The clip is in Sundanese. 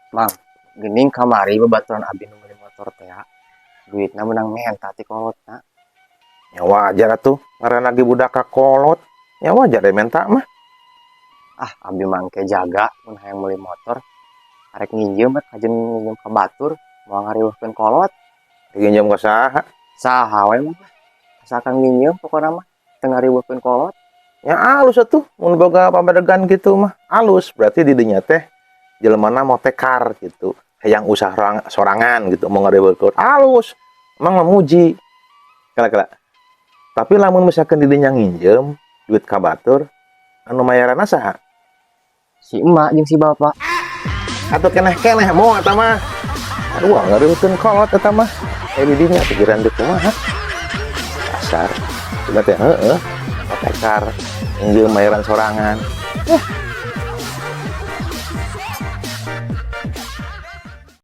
Mang, geuning kamari babaturan abi nu meuli motor teh ya. Duitna menang menta ti kolotna. Ya wajar atuh, ngaranna ge budak kakolot. Ya wajar deh menta mah. Ah, abi mah engke jaga mun hayang meuli motor. Arek nginjem rek kajen nginjem ka batur, moal ngariweuhkeun kolot. Nginjem ka saha? Saha we mah. Asalkan nginjem pokona mah teu ngariweuhkeun kolot. Ya alus atuh mun boga pamadegan gitu mah. Alus berarti di dinya teh jelemana motekar gitu. Hayang usaha sorangan gitu, mau ngariweuhkeun. Alus. Emang memuji. Kala-kala. Tapi lamun misalkan di dinya nginjem duit ka batur, anu mayaranna saha? Si emak jeung si bapak. Atau keneh-keneh mau eta mah. Aduh, ngariweuhkeun kolot eta mah. Eh, di dinya pikiran teh kumaha? Kasar. Coba teh, heeh. Motekar nginjem mayaran sorangan. Eh,